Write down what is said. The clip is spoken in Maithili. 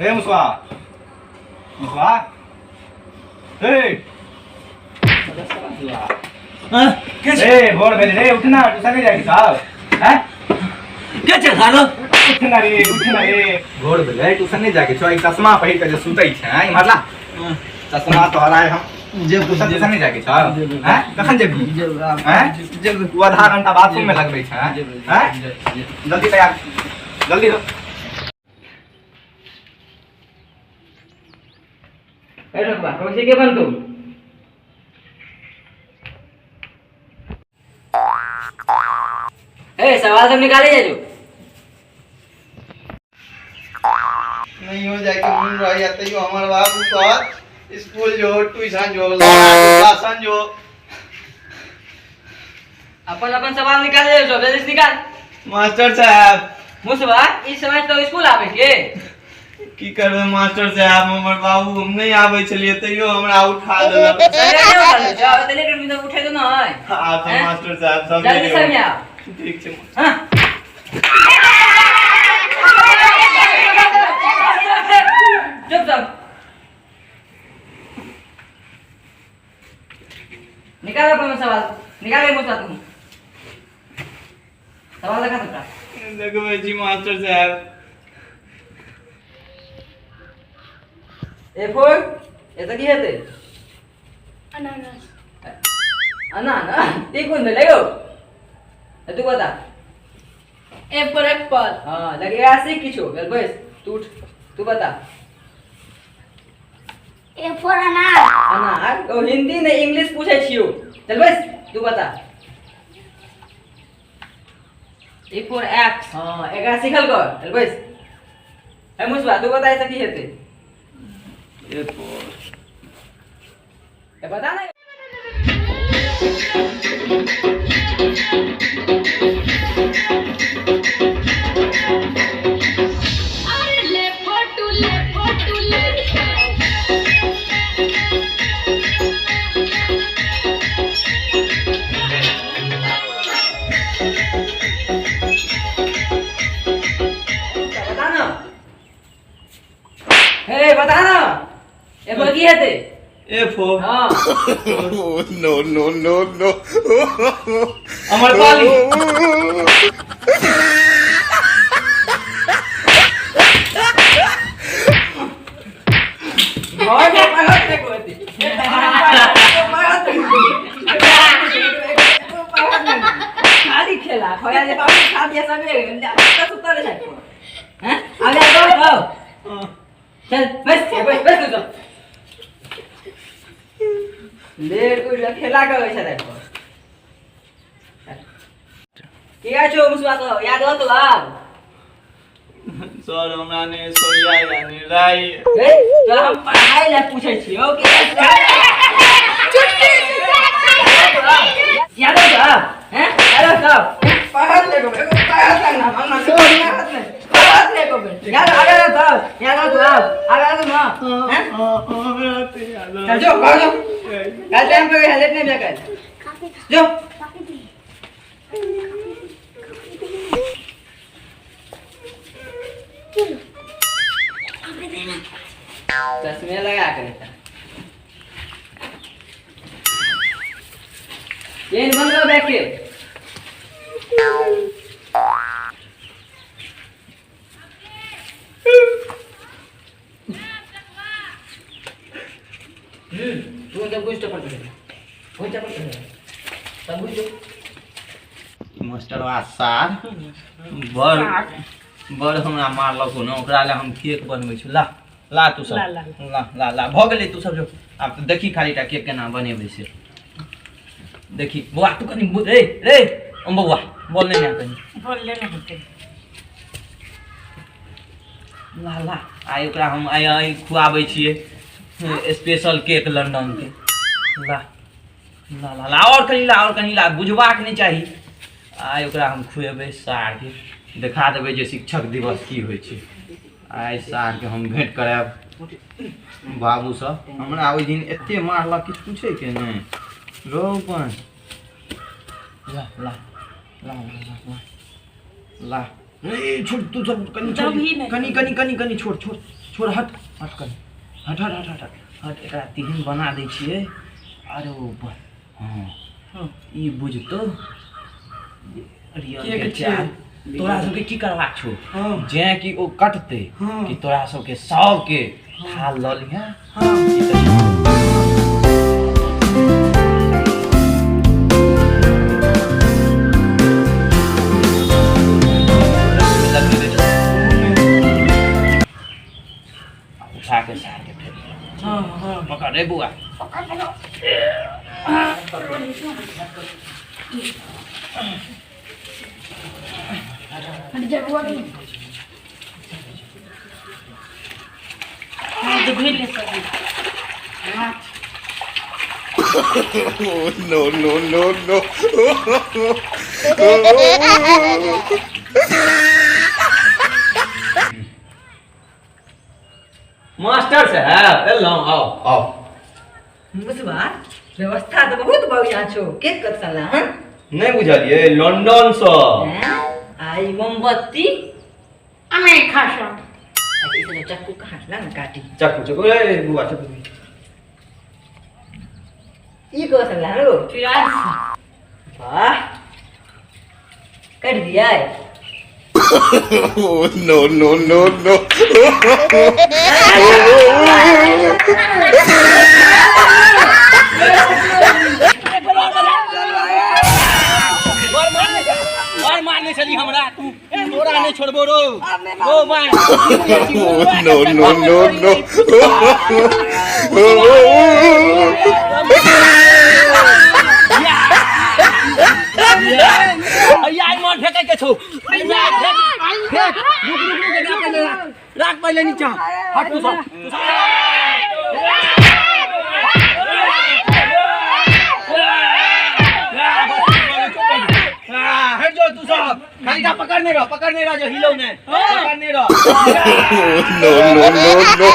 रे मुसवा, मुसवा, ए रे, भोर भेल रे, उठ ना, ट्यूशन नहीं जाएगी साहब हैं? के छै सालो? उठ ना रे, उठ ना रे, भोर भेलै, ट्यूशन नहीं जाके छौ। ई चश्मा पहिर के जे सुतै छै, इम्हर ला चश्मा तोहर। आइ हम जे ट्यूशन ट्यूशन नहीं जाके छौ हैं? कखन जेबही हैं? तू आधा घंटा बाथरूम में लगबै छै हैं? जल्दी तैयार, जल्दी हो। ए ठकुआ, कौन के बनतौ? ए, सवाल सब निकाले जा जो। नहीं हो जाए के मन रह जाते यो। हमर बाबू कहत स्कूल जो, ट्यूशन जो, क्लासन जो। अपन अपन सवाल निकाले जो, जल्दी से निकाल। मास्टर साहब। मुसवा, ई समय तो स्कूल आवे के? की करबै मास्टर साहब, हमर बाबू, हम नहीं आबै छलियै तैयो हमरा उठा देलक। सवेरे नहीं उठा जाओ, ते लेट में उठे तो ना है। आब हैं? मास्टर साहब सब जल्दी से आओ। ठीक छै। हाँ, चुप सब। निकाल अपन सवाल, निकाल। मुसवा, तू सवाल लगा सकता। देखबै छी मास्टर साहब। ए फोर, एतऽ की हेतै? अनानास। अनानास? ई कोन भेलै यौ? तू बता। A for Apple. हाँ, लगेगा सीख किछो। चल बैस तू, उठ, तू बता। ए फॉर अनार। अनार? ओ हिंदी नहीं, इंग्लिश पूछै छियौ। चल बैस, तू बता। A for x. हाँ, एकरा सीखल कर। चल बैस। ए मुसबा, तू बता, एतऽ की हेतै? ए फोर। ए, बता ना। अरे ले फोटो, ले फोटो, ले। बता ना, हे, बता ना, ए फोर की हेतै? ए फोर? हाँ। No, no, no, no. Amrapali. घर में पढ़त नहीं कोई, पढ़त नहीं, खाली खेला खोया जे बाबू खा दिया सबे सुतल छै हैं। आगे आओ, आओ, चल, बस बस बस, तू चल। लेट उठ, खेला करै छै। देखो किया छौ मुसवा, तो याद हो तो आब? सर, हमरा ने सोया यानी राई। ए, तो हम पढ़ाई ले पूछै छियौ कि याद हो तो आब हैं? याद हो तो पढ़त ले को, एगो पढ़त ना, हम ना पढ़त नहीं, पढ़त ले को। याद आगे तो, याद हो तो आब आगे तो ना हैं? हमरा तो याद। चल जो, भाग जो। कल टाइम पे हेलमेट नहीं लेकर जो। चश्मे लगा के चेन बंद करो बैग के। तू सब कुछ टपर दे, कोई टपर दे, सब कुछ जो। मास्टरवा सार बड़ बड़ हमरा मारलक ने, ओकरा लए हम केक बनबै छी। ला ला, तू सब ला ला ला। भऽ गेलै, तू सब जो। आब तऽ देखी खाली टा केक केना बनेबै से देखी। बौआ, तू कनि रे रे ओम बौआ, बोल ने कनि। बोलले नहि हेतै। ला ला, आइ ओकरा हम आइ आइ खुआबै छियै स्पेशल केक लंदन के। ला ला ला ला, आओर कनि ला, आओर कनि ला। बुझबाक नहि चाही। आइ ओकरा हम खुएबै सारके, देखा देबै जे शिक्षक दिवस की होइ छै। आइ सारके हम भेंट करायब बाबूसँ। हमरा ओहि दिन एते मारलक, किछु पूछैके नहि। रौ अपन, ला ला ला ला ला ला ला। ए छोड़, तू सब कनि छोड़। दबही नहि। कनि कनि कनि कनि छोड़, छोड़। छोड़ हट हट कर हट हट हट हट हट एकरा तेहन बना दै छियै। अरे ओ हँ ई बुझतो रियल के चाल। तोरा सबके की करबाक छौ जे कि ओ कटतै कि तोरा सबके सबके थाल लऽ लिहें। उठा के सार के फेंक। पकड़ रे बुआ हट जा बुआ की हाँ तो घुर ले सब। No, no, no, no. Master साहब एलहुँ आउ आउ। मुसवा व्यवस्था तऽ बहुत बढ़िया छौ, केक कत सला हँ? नहि बुझलियै लंदन सँ। आ ई मोमबत्ती अमेरिका सँ। अच्छा, ई सब चक्कू कहाँ ला ना काटी। चक्कू चक्कू ए बुआ चक्कू ई कहाँ से ला रो? फ्रांस। वाह कट दिया है। No, no, no, no. और मारने छली हमरा तू तोरा नहीं छोड़बो रो ओ मार। No, no, no, no. अय्या आई मार फेंके के छौ। फेंक रुक रुक रुक पहिले राख पहिले नीचा हट तू सब। हट जाओ तू सब खाली का पकड़ने रहो जो हिलो ने पकड़ने रहो। No, no, no, no.